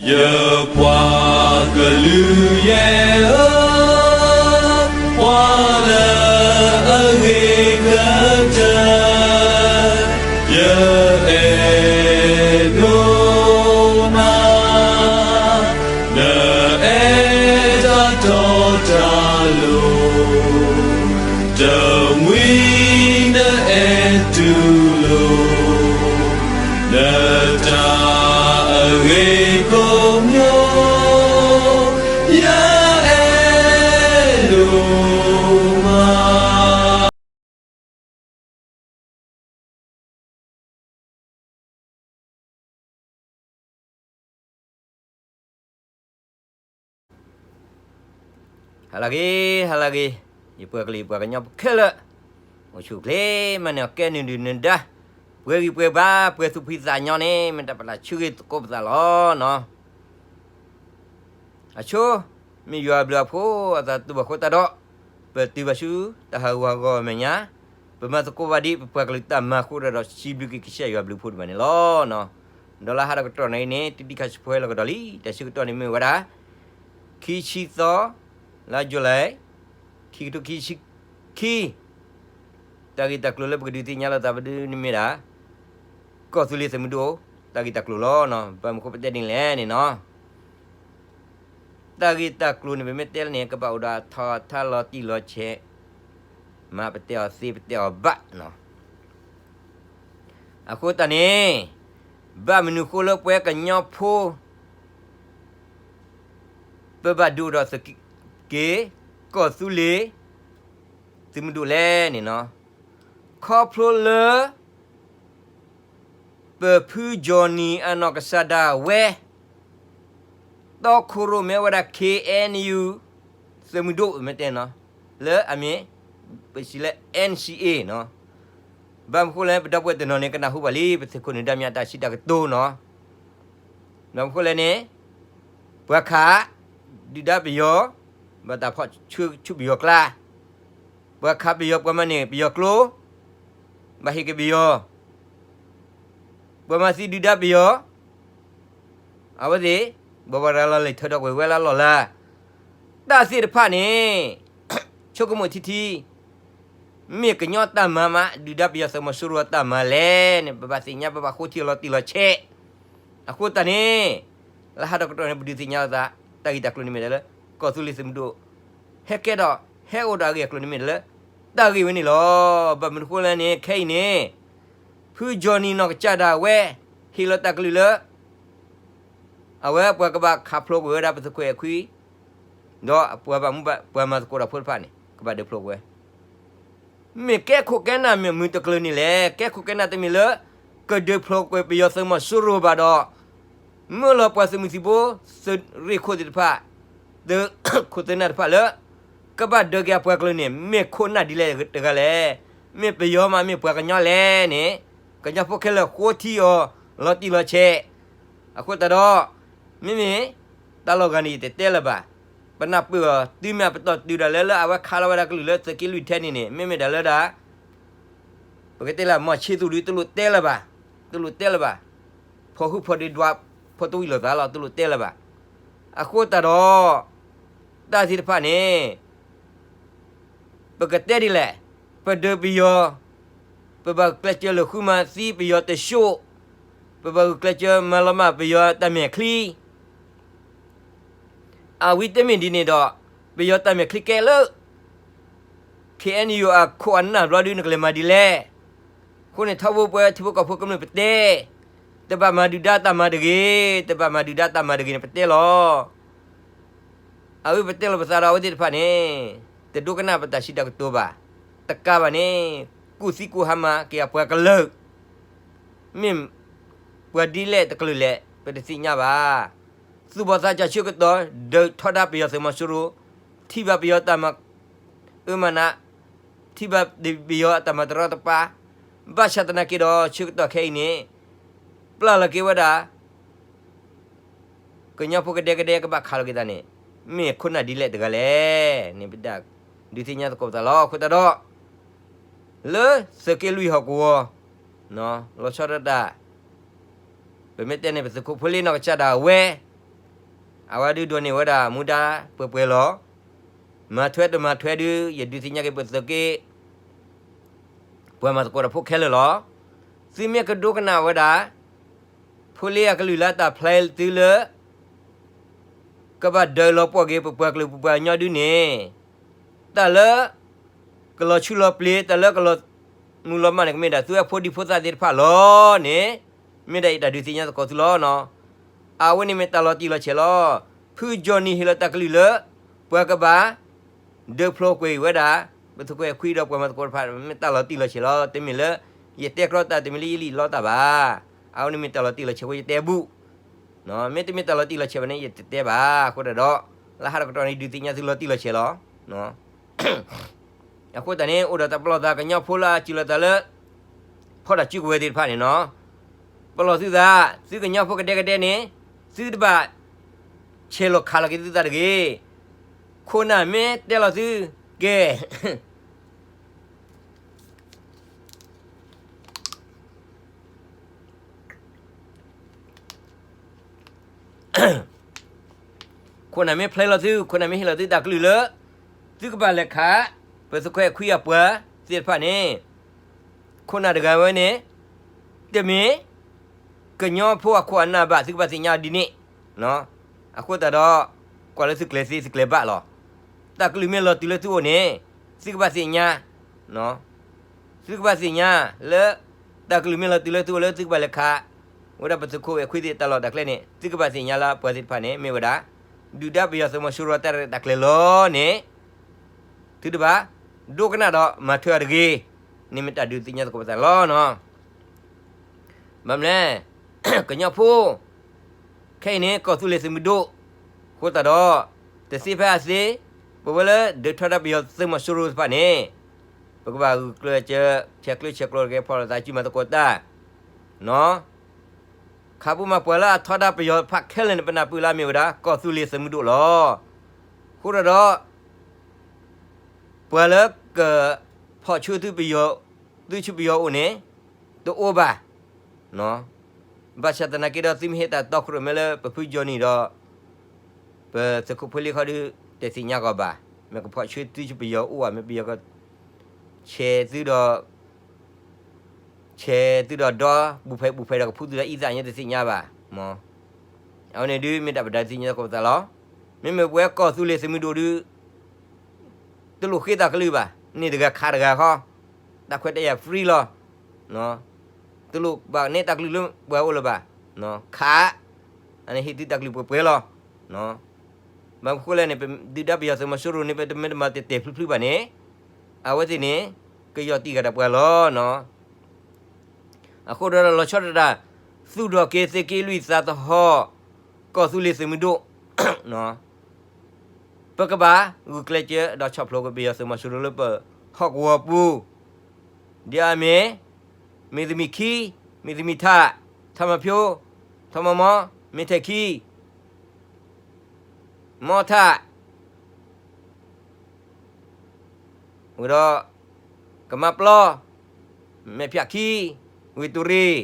ယပှၤကလုာ်ယဲၢ်ဧၢ, ပှၤလၢအဂ့ၤကတၢၢ် ယအဲၣ်ဒိးနၤ, နအဲၣ်တၢ်တီတၢ်လိၤ, တမှံၤနအဲၣ်တူၢ်လိာ် နတၢ်အဂ့ၤကိးမံၤ, ယအဲၣ်ဒိးမး. ဟါလၢအဂ့ၤ, ဟါလၢအဂ့ၤ, ယပှၤကလုာ်ယပှၤကညီဖိခဲလၢာ်, အိၣ်ဆူၣ်အိၣ်ချ့မးန့ၣ် အကဲနုာ်ဒုၣ်နုာ်ဒါ, ပှဲၤဂံၢ်ပှဲၤဘါ, ပှဲၤသူၣ်ဖှံသးညီန့ၣ် မ့ၢ်တၢ်ပလၢ်ဆၢဂ့ၤသကိးပသးလီၤနီၤ. အဆိ, မ့ၢ်ယွၤအဘျုးအဖှိၣ်အသးတူၢ်ဘၣ်အဃိသတးဒီး, ပတုၤဘၣ်ဆူတၢ်ဟးဂူာ်ဟးဂီၤအမဲာ်ညါ, ပမၤသကိးဘၣ်ဒ်ပပှၤကလုာ်တၢ်မၤအဃိဒီး စံးဘျုးက့ၤကစၢ်ယွၤအဘျုးအဖှိၣ်ဒံးဘၣ်န့ၣ်လီၤ. ဒီးလၢဟါဒီးကတီၢ်နံၤအံၤန့ၣ် တံၤတံၤခါဆူၣ်ဖဲလီၤကဒီးလံ, တၢ်ဆၢကတီၢ်န့ၣ်မ့ၢ်ဝဲဒၣ် ခံဆံသီ လါယူၤလံ ခံကထိခံဆံခံ, တၢ်ဂ့ၢ်တၢ်ကျိၤလၢပကဒုးသ့ၣ်ညါလိာ်သးပဒုန့ၣ်မ့ၢ်ဒၣ် ကီၢ်သူလ့ၤသုးမုၢ်ဒိၣ် တၢ်ဂ့ၢ်တၢ်ကျိၤလီၤ. ဘၣ်မနုၤဃိပတဲဒ်န့ၣ်လဲၣ်န့ၣ်နီၤ, တၢ်ဂ့ၢ်တၢ်ကျိၤန့ၣ် ပမ့ၢ်တဲလၢန့ၣ် ကဘၣ်အိၣ်ဒီးအထီအထါလီၤတံၢ်လီၤဆဲး, မ့ၢ်ပတဲအီၤသ့ပတဲအီၤဘၣ်နီၤ. အဃိသတးန့ၣ်, ဘၣ်မနုၤဃိလၢပဝဲကညီဖိ ပဘၣ်ဒုးအိၣ်ထီၣ်သုးက့ ကီၢ်သူလ့ၤ သုးမုၢ်ဒိၣ်လဲၣ်န့ၣ်နီၤ, ခီဖျိလၢ ပဖုကၠီၣ်နံၣ်အနီၢ်ကစၢ်ဒၣ်ဝဲ တီခိၣ်ရိၣ်မဲဝဲဒၣ် ခ့ၣ်အဲၣ်ယူၣ် သုးမုၢ်ဒိၣ် မ့ၢ်တဲနီၤ, လၢအမ့ၢ် ပစံးလၢ NCA နီၤ. ဘၣ်မနုၤဃိလဲၣ် ပဒီပုၢ်ဝဲၢ်တနီၤန့ၣ် ကနၢ်ဟူဘၣ်လံ ပသုးခိၣ်နၢၤဒါမ့ၢ်အတၢ်စံးတၢ်ကတိၤနီၤ. ဘၣ်မနုၤဃိလဲၣ်န့ၣ် ပှၤခး ဒုၣ်ဒါပယီၤ ဘၣ်တၢ်ဖီၣ်ဆူၣ်ပယီၤကျါ, ပှၤခးပယီၤ ပှၤမၤန့ၢ်ပယီၤကျိ ဘၣ်ဟ့ၣ်က့ၤပယီၤ, ပှၤမၤသံဒုၣ်ဒါပယီၤ အဝဲသ့ၣ် ဘိးဘၣ်ရၤလီၤလံာ်ထၢဒီးကွံာ်ဝဲလၢလီၢ်လၤ, တၢ်သ့ၣ်တဖၣ်န့ၣ် ဆိကမိၣ်ထံထံ မ့ၢ်ကညီတၢ်မၤမး ဒုၣ်ဒါပယီၤသုးမီၤစိရိၤအတၢ်မၤလဲၣ်န့ၣ် ပဘၣ်သ့ၣ်ညါ ပဘၣ်ဃိထံအီၤလီၤတံၢ်လီၤဆဲး. အဃိသတးန့ၣ် လၢဟါဒီးကတီၢ်န့ၣ် ပဒုးသ့ၣ်ညါလိာ်သး တၢ်ဂ့ၢ်တၢ်ကျိၤန့ၣ်မ့ၢ်ဒၣ်လၢ ကီၢ်သူလ့ၤသုးမုၢ်ဒိၣ် ဟဲကဲဒီး ဟဲအိၣ်ဒီးအဂ့ၢ်အကျိၤန့ၣ်မ့ၢ်ဒၣ်လၢ တၢ်ဂ့ၢ်ဝဲန့ၣ်လီၤ. ဘၣ်မနုၤဃိလဲၣ်န့ၣ် ခဲအံၤန့ၣ် ဖုကၠီၣ်နံၣ်နီၢ်ကစၢ်ဒၣ်ဝဲ ဟ့ၣ်လီၤတၢ်ကလုၢ်လၢ အဝဲပှၤကဘၣ်ခးဖျိကွံာ်ဝဲဒၣ်ပသုးခိၣ်အဲၣ်ခွံ ဒီးပှၤဘၣ်မူဘၣ် ပှၤမၤသကိးတၢ်ဖိတဖၣ်န့ၣ် ကဘၣ်ဒုးဖျိကွံာ်ဝဲ မ့ၢ်ကဲခိၣ်ကဲနၢ်မ့ၢ်မနုၤတကလုာ်န့ၣ်လဲၣ်. ကဲခိၣ်ကဲနၢ်တမ့ၢ်လၢ ကဒုးဖျိကွံာ်ပယီၤသုးမီၤစိရိၤဘၣ်ဒီး မၢလီၤပှၤသုးမုၢ်သံၣ်ဘိ သုးရ့ၣ်ခိၣ်သ့ၣ်တဖၣ် သုးခိၣ်သုးနၢ်တဖၣ်လၢ ကဘၣ်ဒုးက့ၤအပှၤကလုာ်န့ၣ် မ့ၢ်ခိၣ်နၢ်ဒ်လဲၣ်တဂၤလဲၣ်. မ့ၢ်ပယီၤမး မ့ၢ်ပှၤကညီလဲၣ်န့ၣ် ကညီဖိခဲလၢာ်ဃိထံအီၤ လီၤတံၢ်လီၤဆဲး. အဃိသတးဒီး မ့မ့ၢ် တၢ်လီၢ်ဂၤန့ၣ် ယတတဲလၢၤဘၣ်. ပနၢ်ပၢၢ်အီၤ တုၤမ့ၢ်အပတီၢ်တုၤဒၣ်လၢ လၢအဝဲခးလီၤဝဲဒၣ်ကလုၢ်လၢသုးက့လွံၢ်ထဲန့ၣ်န့ၣ် မ့မ့ၢ်ဒၣ်လၢဒၣ် ပကတဲလၢ မီၢ်ဆ့သူၣ်ဒု တလိၣ်တဲလၢၤဘၣ်, တလိၣ်တဲလၢၤဘၣ်. ဖီၣ်ဟုၣ်ဖီၣ်ဒ့ဒွး ဖီၣ်တဝံၣ်လိာ်သးလီၤ တလိၣ်တဲလၢၤဘၣ်. အဃိသတးဒီး တၢ်သ့ၣ်တဖၣ်န့ၣ် ပကတဲဒ်လဲၣ်, ပဒုးပယီၤ, ပဘၣ်ဂုာ်ကျဲးစၢးလၢဃုမၤသံပယီၤတစိၢ်, ပဘၣ်ဂုာ်ကျဲးစၢးမၤလီၤမၢ်ပယီၤတၢ်မဲာ်ချံ အဝံတမ့ၢ်ဒ်န့ၣ်ဒီး ပယီၤတၢ်မဲာ်ချံကဲလၢ ခ့ၣ်အဲၣ်ယူၣ် အခိၣ်အနၢ်ဘျီဒု နကလဲၤမၤဒ်လဲၣ်. အဃိန့ၣ် ထီဘိပဝဲထံဖိကီၢ်ဖိကမျၢၢ်ပတဲ, တဘၣ်မၤဒုၣ်ဒါတၢ်မၤတဂ့ၤ, တဘၣ်မၤဒုၣ်ဒါတၢ်မၤတဂ့ၤန့ၣ် ပတဲလီၤ. အဝဲပတဲလီၤပသးဒီးအဝဲသ့ၣ်တဖၣ်န့ၣ် တဒိကနၣ်ပတၢ်စံးတၢ်ကတိၤဘၣ်. တကးဘၣ်န့ၣ် ကူၣ်သံကူၣ်ဟါမၢ်က့ၤအပှၤကလုာ် မ့ၢ်ပှၤဒ်လဲၣ်တကလုာ်လဲၣ် ပတသ့ၣ်ညါဘၣ်. သူၣ်ဘီၣ်သးစၢ်ဆၢကတီၢ် ဒုးထီဒါပယီၤသုးမီၤစိရိၤ, ထံၣ်ဘၣ်ပယီၤတၢ်မၤအၢမၤနး, ထံၣ်ဘၣ်ပယီၤအတၢ်မၤတရီတပါ, ဘၣ်ဆၣ်သနာ်က့ဒီး ဆၢကတီၢ်ခဲအံၤန့ၣ် ပျၢ်လီၤက့ၤဝဲဒၣ် ကညီဖိကဒဲကဒဲကဘၣ်ခးလီၤက့ၤသးန့ၣ် မ့ၢ်ခိၣ်နၢ်ဒ်လဲၣ်တဂၤလဲၣ်န့ၣ် ပတၢ်ဒုးသ့ၣ်ညါသကိးပသးလီၤ. အဃိသတးဒီး လၢသုးက့လွံၢ်ဟီၣ်ကဝီၤ လီၤဆီဒၣ်တၢ် ပမ့ၢ်တဲန့ၣ် ပသုးခိၣ်ဖိလ့နီၢ်ကစၢ်ဒၣ်ဝဲ အဝဲဒုးဒိးန့ၢ်ဝဲဒၣ်မူဒါပှဲၤပှဲၤလီၤ. မၤထွဲတမၤထွဲဒုး ယဒုးသ့ၣ်ညါက့ၤပသုးက့ ပှၤမၤသကိးတၢ်ဖိခဲလၢာ်လီၤ. သုမ့ၢ်ကဒိကနၣ်ဝဲဒၣ် ဖိလ့အကလုၢ်လၢတၢ်ဖျါသုလၢ ကဘၣ်ဒၢးလီၤပှီၢ်က့ၤ ပပှၤကလုာ်ပပှၤကညီဒုန့ၣ် တၢ်လၢ ကလီၤဆူလီၤပျ့ၤ တၢ်လၢကလီၤမုၢ်လီၤမၢ်န့ၣ် ကမ့ၢ်ဒၣ်သုဝဲဖိဒံဖိသၣ်သ့ၣ်တဖၣ်လီၤန့ၣ် မ့ၢ်ဒၣ်ယတၢ်ဒုးသ့ၣ်ညါသကိးသုလီၤနီၤ. အဝဲန့ၣ်မ့ၢ်တၢ်လီၤတံၢ်လီၤဆဲးလီၤ. ဖုကၠီၣ်နံၣ်ဟ့ၣ်လီၤတၢ်ကလုၢ်လၢ ပှၤကဘၣ် ဒုးဖျိကွံာ်ဝဲဒၣ် ပသုးခိၣ်အဲၣ်ခွံဒီးပှၤမၤသကိးတဖၣ် မ့ၢ်တၢ်လီၤတံၢ်လီၤဆဲးလီၤ. တမ့ၢ်လၢ ယတဲကြီတၢ် တမ့ၢ်လၢယလံၣ်လီတၢ်ဘၣ်. အဝဲန့ၣ်မ့ၢ်တၢ်လီၤတံၢ်လီၤဆဲးအဃိ ယတဲဘူၣ် မ့တမ့ၢ်တၢ်လီၤတံၢ်လီၤဆဲးဘၣ်န့ၣ် ယတတဲဘၣ်. အဃိသတးဒီး လၢဟးတကတီၢ်န့ၣ် ဒုးသ့ၣ်ညါသုလီၤတံၢ်လီၤဆဲးလီၤ. အဃိသတးန့ၣ် အိၣ်ဒီးတၢ်ပလီၢ်သးကညီဖိလၢအစံးလီၤသးလၢ ဖီၣ်တၢ်စုကဝဲၤသ့ၣ်တဖၣ်န့ၣ်နီၤ, ပလီၢ်သုသး, သုကညီဖိကဒဲကဒဲန့ၣ် သုတဘၣ် ဆဲးလီၤခးလီၤက့ၤသုသးတဂ့ၤ. ခိၣ်နၢ်မ့ၢ်တဲလီၤသု, ကဲ ခိၣ်နၢ်မ့ၢ်ဖျဲလီၤသု, ခိၣ်နၢ်မ့ၢ်ဟ့ၣ်လီၤသုတၢ်ကလုၢ်လၢ သုကဘၣ်လဲၤခး ပသုးခိၣ်အဲၣ်ခွံအပှၤသ့ၣ်တဖၣ်န့ၣ်, ခိၣ်နၢ်တဂၤဝဲန့ၣ် တမ့ၢ် ကညီဖိအခိၣ်အနၢ်ဘၣ် သုကဘၣ်သ့ၣ်ညါဒ်န့ၣ်. အဃိသတးဒီး ကွၢ်လၢသုကျဲၤသ့သုကျဲၤဘၣ်လီၤ. တၢ်ကလုၢ်မ့ၢ်လီၤတုၤလၢသုအိၣ်န့ၣ် သုကဘၣ်သ့ၣ်ညါ သုကဘၣ်သ့ၣ်ညါလၢ တၢ်ကလုၢ်မ့ၢ်လီၤတုၤလၢသုအိၣ်လၢသုကဘၣ်လဲၤခး ဝဲဒၣ်ပသုးခိၣ်အဲၣ်ခွံသ့ၣ်တၢ်လီၢ်တၢ်ကျဲန့ၣ် သုကဘၣ်သ့ၣ်ညါလၢပှၤသ့ၣ်တဖၣ်န့ၣ် မ့ၢ်ဝဲဒၣ် ဒုၣ်ဒါပယီၤသုးမီၤစိရိၤတၢ်ရဲၣ်တၢ်ကျဲၤလီၤန့ၣ် သုတဘၣ် ဒိကနၣ်ဒီးမၤထွဲအီၤတဂ့ၤ. န့ၣ်မ့ၢ်တၢ်ဒုးသ့ၣ်ညါသကိးပသးလီၤနီၤ. ဘၣ်မနုၤလဲၣ်, ကညီဖိ ခဲအံၤန့ၣ် ကီၢ်သူလ့ၤသုးမုၢ်ဒိၣ်, အဃိသတးဒီး တသ့ဖဲအသ့, ပဝဲလၢဒုးထီဒါပယီၤသုးမီၤစိရိၤတဖၣ်န့ၣ် ပကဘၣ်ဂုာ်ကျဲးစၢး ဆဲးကျၢဆဲးကျိးတကဲ ဖီၣ်လိာ်သးစုမၤသကိးတၢ် နီၤ. ခးပူၤမးပှၤလၢအထီဒါပယီၤတဖၣ်ခဲလၢာ်န့ၣ် ပနၢ်ပၢၢ်လၢအမ့ၢ်ဝဲဒၣ် ကီၢ်သူလ့ၤသုးမုၢ်ဒိၣ်လီၤ. အဃိသတးဒီး ပှၤလၢကဖီၣ်ဆှၢသုပယီၤ, သုဆူပယီၤအိၣ်န့ၣ် တအိၣ်ဘၣ်. ဘၣ်ဆၣ်သနာ်က့ဒီး သုမ့ၢ်ဟ့ၣ်တၢ်တီခိၣ်ရိၣ်မဲလၢပဖုကၠီၣ်နံၣ်ဒီး ပသုးခိၣ်ဖိလ့ခီဒုး တသ့ၣ်ညါကီးဘၣ်. မ့ၢ်ကဖီၣ်ဆှၢသုဆူပယီၤအိၣ်ဧါ, မ့ၢ်ပယီၤက ဆဲးသုဒီး ဆဲးသုဒီးဒီ ဘူးဖဲဘူးဖဲဒီးကဖူသုဒီးအံသၣ်ညါတသ့ၣ်ညါဘၣ်. အဝဲန့ၣ်ဒုးမ့ၢ်တၢ်ပဒုးသ့ၣ်ညါသကိးပသးလီၤ. မ့မ့ၢ်ပဝဲကီၢ်သူလ့ၤသုးမုၢ်ဒိၣ်ဒုး တလိၣ်ဃ့တၢ်ကလုၢ်ဘၣ်, န့ၢ်တဂၤခးတဂၤဃီ, တၢ်ခွဲးတၢ်ယာ် free လီၤ. တလိၣ်ဘၣ်န့ၢ်တၢ်ကလုၢ်လၢပှၤအိၣ်လၢၤဘၣ်, ခး, အန့ၣ်ဟ့ၣ်သုတၢ်ကလုၢ်ပှဲၤပှဲၤလီၤ. ဘၣ်မနုၤဃိလဲၣ်န့ၣ် ပဒုၣ်ဒါပယီၤသုးမီၤစိရိၤန့ၣ် ပတမ့ၢ်တမၤတဲာ်တဲာ်ဖျုးဖျုးဘၣ်န့ၣ် အဝဲသ့ၣ်န့ၣ် ကယီၢ်တံၢ်ဂၤတၢ်ပှၤလီၤနီၤ. အဃိဒီးလီၤဆီဒၣ်တၢ် သူၣ်ထီၣ်က့ၤသုးက့လွံၢ်သးသဟီၣ် ကီၢ်သူလ့ၤသုးမုၢ်ဒိၣ် ပကဘၣ်ဂုာ်ကျဲးစၢးဒီး ဆီၣ်ဖျိးက့ၤပယီၤသုးမီၤစိရိၤလၢပဟီၣ်ကဝီၤပူၤ, ဒ်အမ့ၢ် မ့ၢ်သမံၤခံ, မ့ၢ်သမံၤထး, ထးမၤဖၠိ, ထးမၤမီ, မ့ၢ်ထဲခံ, မီထး ဝံၤဒီး ကမါပျီ, မဲာ်ဖၠၣ်ခံ, ဝ့ၢ်တူၢ်ရ့ၣ်,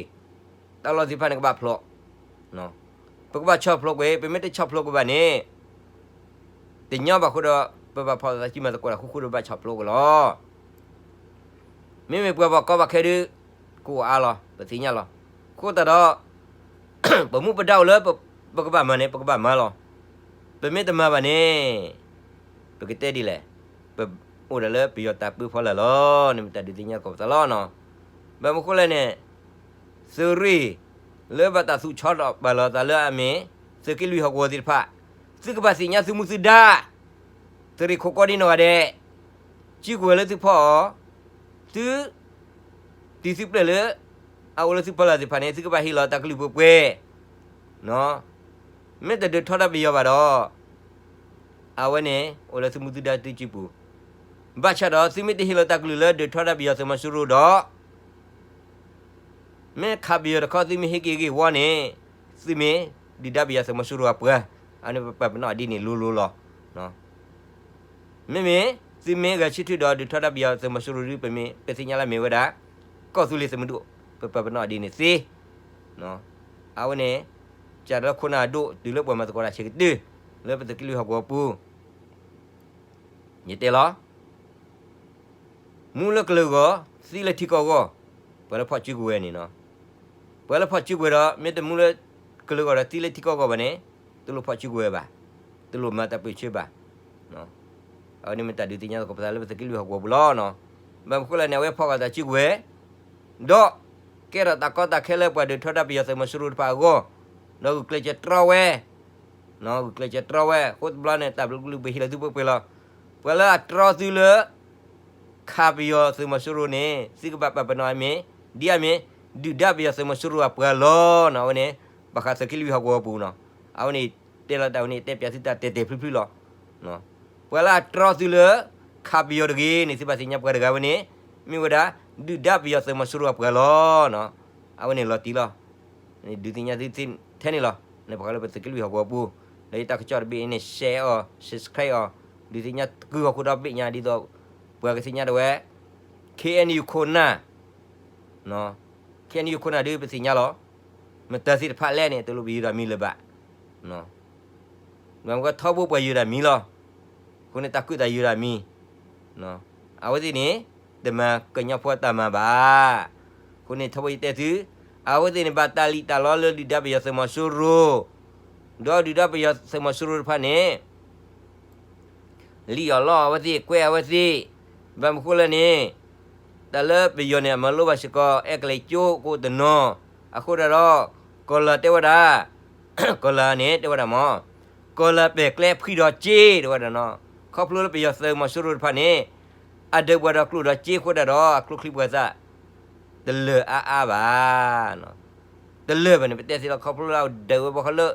တၢ်လီၢ်သ့ၣ်တဖၣ်န့ၣ် ကဘၣ်ဖျိး, ပကဘၣ်ဆီၣ်ဖျိးကွံာ်, ပမ့ၢ်တဆီၣ်ဖျိးကွံာ်ဘၣ်န့ၣ် တညီဘၣ်အဃိဒီး ပဘၣ်ဖီၣ်သးစုမၤသကိးတၢ်ဃူဃူဒီး ဘၣ်ဆီၣ်ဖျိးကွံာ်လီၤ. မ့မ့ၢ်ပှၤဘၣ်ကီဘၣ်ခဲဒုး ကအိၣ်အါလီၤ ပသ့ၣ်ညါလီၤ. အဃိသတးဒီး ပမူပဒါအိၣ်လၢ ပကဘၣ်မၤန့ၣ် ပကဘၣ်မၤလီၤ. ပမ့ၢ်တမၤဘၣ်န့ၣ် ပကတဲဒ်လဲၣ်, ပအိၣ်ဒၣ်လၢပယီၤတၢ်ပၢဖီလာ်လီၤ. န့ၣ်မ့ၢ်တၢ်ဒုးသ့ၣ်ညါသကိးပသးလီၤနီၤ. ဘၣ်မနုၤဃိလဲၣ်န့ၣ် သုးရ့ၣ်လၢဘၣ်တၢ်သူၣ်ဆီဒီးပာ်လီၤသးလၢအမ့ၢ် သုးက့လွံၢ်ဟီၣ်ကဝီၤသ့ၣ်တဖၣ်, သုကဘၣ်သ့ၣ်ညါသုမူသုဒါ, သုးရ့ၣ်ခိၣ်ကီဒ်နီၢ်ဂၤဒဲး, စုကဝဲၤလၢသုဖီၣ်အီၤ, သု တံၤသုပျဲၢ်လၢ အအိၣ်လၢသုဖီလာ်သ့ၣ်တဖၣ်န့ၣ် သုကဘၣ်ဟ့ၣ်လီၤတၢ်ကလုၢ်ပှဲၤပှဲၤ, မ့ၢ်တဒုးထီဒါပယီၤဘၣ်ဒီး အဝဲန့ၣ် အိၣ်လၢသုမူသုဒါသုစုပူၤ, ဘၣ်ဆၣ်ဒီးသုမ့ၢ်တဟ့ၣ်လီၤတၢ်ကလုၢ်လၢဒုးထီဒါပယီၤသုးမီၤစိရိၤဒီး မ့ၢ်ခးပယီၤတခီ သုမ့ၢ်ဟ့ၣ်က့ၤဂ့ၢ်ဝီန့ၣ် သုမ့ၢ်ဒုၣ်ဒါပယီၤသုးမီၤစိရိၤအပှၤ, အန့ၣ်ပပာ်ပနီၣ်ဒ်န့ၣ်လိၤလိၤလီၤ. မ့မ့ၢ် သုမ့ၢ်ဂဲၤဆၢထၢၣ်ဒီးဒုးထီဒါပယီၤသုးမီၤစိရိၤဒုး ပမ့ၢ်ပသ့ၣ်ညါလၢမ့ၢ်ဝဲဒၣ် ကီၢ်သူလ့ၤသုးမုၢ်ဒိၣ်, ပပာ်ပနီၣ်ဒ်န့ၣ်သ့. အဝဲန့ၣ် ကးဒီးခိၣ်နၢ်အဒိၣ်တုၤလၢပှၤမၤသကိးတၢ်ဆဲးကတၢၢ် လၢပသုးက့လွံၢ်ဟီၣ်ကဝီၤပူၤ, ယတဲလီၤ, မူလၢကလုာ်အဂီၢ်, သံလၢထံကီၢ်အဂီၢ်, ပှၤလၢဖီၣ်စုကဝဲၤန့ၣ်နီၤ, ပှၤလၢဖီၣ်စုကဝဲၤဒီး မ့ၢ်တမူလၢကလုာ်အဂီၢ်ဒီး သံလၢထံကီၢ်အဂီၢ်ဘၣ်န့ၣ်, တလိၣ်ဖီၣ်စုကဝဲၤဘၣ်, တလိၣ်မၤတၢ်ပၢၢ်ဆၢဘၣ်. အဝဲန့ၣ်မ့ၢ်တၢ်ဒုးသ့ၣ်ညါသကိးပသးလၢပသုးက့လွံၢ်ဟီၣ်ကဝီၤပူၤလီၤ. ဘၣ်မနုၤဃိလဲၣ်န့ၣ် အဝဲဖီၣ်ဃာ်တၢ်စုကဝဲၤ, ဒီးကဲထီၣ်တၢ်ကီတၢ်ခဲလၢပှၤဒုးထီဒါပယီၤသုးမီၤစိရိၤတဖၣ်အဂီၢ်, ဒီးဂုာ်ကျဲးစၢးတြီဝဲ, ဂုာ်ကျဲးစၢးတြီဝဲ, အဃိတဘျီန့ၣ် တၢ်ဘျုးကလုၢ်ပဟ့ၣ်လီၤသုပှဲၤပှဲၤလီၤ. ပှၤလၢအတြီသုလၢ ခးပယီၤသုးမီၤစိရိၤန့ၣ် သုကဘၣ်ပာ်ပနီၣ်အမ့ၢ်, ဒ်အမ့ၢ်, ဒုၣ်ဒါပယီၤသုးမီၤစိရိၤအပှၤလီၤနီၤ. အဝဲန့ၣ် ဘၣ်ဃးသုးက့လွံၢ်ဟီၣ်ကဝီၤပူၤနီၤ. အဝဲန့ၣ်တဲလီၤတၢ်ဝဲန့ၣ် တဲပၠးသုတၢ်တဲာ်တဲာ်ဖျုးဖျုးလီၤ. ပှၤလၢအတြီသုလၢ ခးပယီၤတဂ့ၤန့ၣ် သုဘၣ်သ့ၣ်ညါပှၤတဂၤဝဲန့ၣ် မ့ၢ်ဝဲဒၣ် ဒုၣ်ဒါပယီၤသုးမီၤစိရိၤအပှၤလီၤ. အဝဲန့ၣ်လီၤတံၢ်လီၤ. ဒုးသ့ၣ်ညါသုထဲန့ၣ်လီၤ. န့ၣ်ပှၤလၢပသုးက့လွံၢ်ဟီၣ်ကဝီၤပူၤ, ဒီးယတၢ်ကစီၣ်တဘ့ၣ်အံၤန့ၣ် share အီၤ subscribe အီၤ, ဒုးသ့ၣ်ညါသကုၤဟီၣ်ခိၣ်ဒီဘ့ၣ်ညါဒ်သိး ပှၤကသ့ၣ်ညါဒၣ်ဝဲ ခ့ၣ်အဲၣ်ယူၣ်ခိၣ်နၢ် ခ့ၣ်အဲၣ်ယူၣ်ခိၣ်နၢ် ဒုးပသ့ၣ်ညါလီၤ. မတၤသ့ၣ်တဖၣ်လဲၣ်န့ၣ် တလိၣ်ပယုၢ်တၢ်မံၤလၢၤဘၣ်. မ့ၢ်ကထီဘိပှၤယုၢ်တၢ်မံၤလီၤ. အဃိန့ၣ်တၢ်ကူၣ်တၢ်ယုၢ်တၢ်မံၤ, အဝဲသ့ၣ်န့ၣ် တမၤကညီဖိတၢ်မၤဘၣ်. အဃိန့ၣ်ထီဘိယတဲသု, အဝဲသ့ၣ်န့ၣ်ဘၣ်တၢ်လံၣ်တၢ်လီလၢဒုၣ်ဒါပယီၤသုးမီၤစိရိၤ, ဒီးဒုၣ်ဒါပယီၤသုးမီၤစိရိၤတဖၣ်န့ၣ် လံၣ်အီၣ်လီအီၣ်အဝဲသ့ၣ် ကွဲးအဝဲသ့ၣ်, ဘၣ်မနုၤဃိလဲၣ်န့ၣ်, တၢ်လၢပယီၤန့ၣ် အမၤလိဘၣ်စ့ၢ်ကီး အဲကလံးကၠိကိးတနီၤ, အဃိဒၣ်ဒီး ကီၢ်လၤတဲဝဲဒၣ်, ကီၢ်လၤန့ၣ် တဲဝဲဒၣ်မ့ၢ်, ကီၢ်လၤပဲာ်ကျဲဖှံဒီးက့ တဲဝဲဒၣ်နီၤ, ခီဖျိလၢပယီၤသုးမီၤစိရိၤတဖၣ်န့ၣ် အဒုးပှၤဒီးကျိၣ်ဒီးစ့အဃိဒၣ်ဒီး အကျိချံပှၤသၣ် တလၢာ်အါအါဘၣ်. တလၢာ်ဘၣ်န့ၣ် ပတဲသ့လီၤ ခီဖျိလၢအဒုးဝဲဘၣ်ဃီလၢ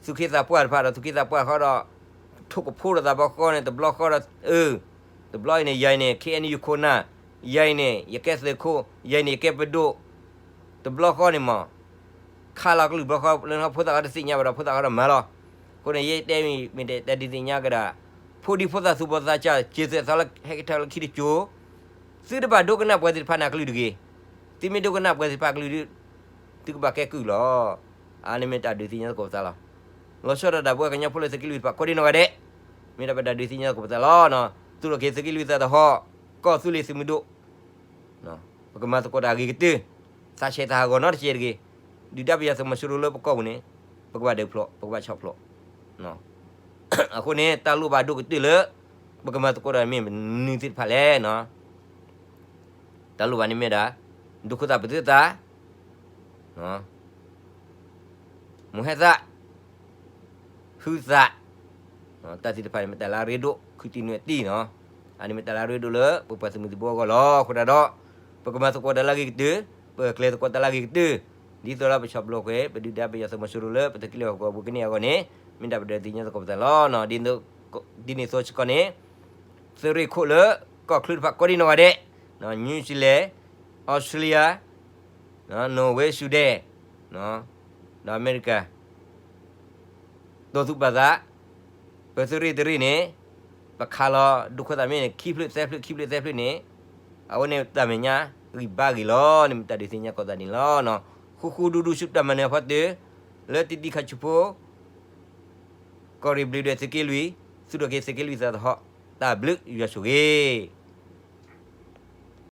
သူၣ်က့သးပှၢ်တဖၣ်ဒီး သူၣ်က့သးပှၢ်ဃီဒီး ထိၣ်ကဖိဒီးသးဘၣ်ဃီန့ၣ် တဘျီဃီဒီး အၢ, တဘျီအံၤန့ၣ် ယၤအံၤန့ၣ် ခ့ၣ်အဲၣ်ယူၣ်ခိၣ်နၢ်, ယၤအံၤန့ၣ် ယကဲသုးခိၣ်, ယၤအံၤန့ၣ် ယကဲပဒိၣ်, တဘျီဃီန့ၣ်မ့ၢ် ခးလီၤကလုၢ်ဘျီဃီ လၢဖိသၣ်ဃီတသ့ၣ်ညါဘၣ်ဒီး ဖိသၣ်ဃီဒီးမၤလီၤ. အဃိန့ၣ် ယတဲမ့ၢ်တၢ်ဒုးသ့ၣ်ညါကဒါ, ဖိဒံဖိသၣ်သူၣ်ဘီၣ်သးစၢ် စၢၤသွဲၣ်သးလၢဟဲကထီၣ်လၢခံတစိၤ, သုတဘၣ်ဒိကနၣ်ပှၤသ့ၣ်တဖၣ်န့ၣ်အကလုၢ်တဂ့ၤ. သုမ့ၢ်ဒိကနၣ်ပှၤသ့ၣ်တဖၣ်အကလုၢ်ဒီး သုကဘၣ်ကဲကုၢ်လီၤ. အါန့ၣ်မ့ၢ်တၢ်ဒုးသ့ၣ်ညါသကိးပသးလီၤ. လီၤဆီဒၣ်တၢ်ဘၣ်ကညီဖိလၢသုးက့လွံၢ်တဖၣ် ကိးဒံနီၢ်ဂၤဒဲး, မ့ၢ်ဒၣ်ပတၢ်ဒုးသ့ၣ်ညါသကိးပသးလီၤ. သူၣ်ထီၣ်က့ၤသုးက့လွံၢ်သးသဟီၣ်, ကီၢ်သူလ့ၤသုးမုၢ်ဒိၣ် ပကမၤသကိးတၢ်အဂ့ၤကတၢၢ်, သးဆဲးသးဟးဂီၤနီတစဲးတဂ့ၤ. ဒုၣ်ဒါပယီၤသုးမီၤစိရိၤလၢပကီၢ်ပူၤန့ၣ် ပကဘၣ်ဒုးဖျိး ပကဘၣ်ဆီၣ်ဖျိး. အဃိန့ၣ် တၢ်လိၣ်ဘၣ်ဒိၣ်ကတၢၢ်လၢ ပကမၤသကိးတၢ်မ့ၢ်မနုၤသ့ၣ်တဖၣ်လဲၣ်. တၢ်လိၣ်ဘၣ်န့ၣ်မ့ၢ်ဒၣ် ဒိခိၣ်သၣ်ပတုာ်သး မိၢ်ဟဲသး, ဟုသး, တၢ်သ့ၣ်တဖၣ်န့ၣ်မ့ၢ်တၢ်လၢအရ့ဒိၣ် ခုတံၢ်နွဲၣ်တံၢ်နီၤ. အန့ၣ်မ့ၢ်တၢ်လၢအရ့ဒိၣ်လၢ ပပှၤသုးမုၢ်သံၣ်ဘိအဂီၢ်လီၤ. အဃိဒၣ်ဒီး ပကမၤသကိးတၢ်လၢအဂ့ၤကတၢၢ်, ပကျဲၤသကိးတၢ်လၢအဂ့ၤကတၢၢ်, ဒ်သိးဒီးပဆီၣ်ဖျိးကွံာ် ပဒုၣ်ဒါပယီၤသုးမီၤစိရိၤလၢ ပသုးက့လွံၢ်ဟီၣ်ကဝီၤပူၤကန့ၢ်အဂီၢ်န့ၣ် မ့ၢ်ဒၣ်ပဒုးသ့ၣ်ညါသကိးပသးလီၤ. ဒ်န့ၣ်အသိးစ့ၢ်ကီးန့ၣ် သုးရ့ၣ်ခိၣ်လၢ ကီၢ်ချၢတဖၣ်ကိးဒံနီၢ်ဂၤဒဲး, New Zealand, Australia, Norway, Sweden, ဒီးအမဲရကၤ တိၢ်သူပာ်သး, ပသုးရ့ၣ်တရ့ၣ်န့ၣ် ပခးလီၤဒိခိၣ်သၣ်မ့ၢ်န့ၣ် ခံဖျၢၣ်သၢဖျၢၣ် ခံဖျၢၣ်သၢဖျၢၣ်န့ၣ်, အဝဲန့ၣ်တၢ်မဲာ်ညါဂံၢ်ဘါဂ့ၤလီၤ. န့ၣ်မ့ၢ်တၢ်ဒုးသ့ၣ်ညါကိးသးန့ၣ်လီၤ. ဃူဃူဒူဒူဆူတၢ်မၤနၢၤအဖီတၢၣ်, လၢတံၤတံၤခးဆူဖိ ကီၢ်ရ့ၣ်ဘျုးဒွဲၣ်သုးက့လွံၢ်, သူၣ်ထီၣ်က့ၤသုးက့လွံၢ်သးသဟီၣ်, တၢ်ဘျုးယွၤဆိၣ်ဂ့ၤ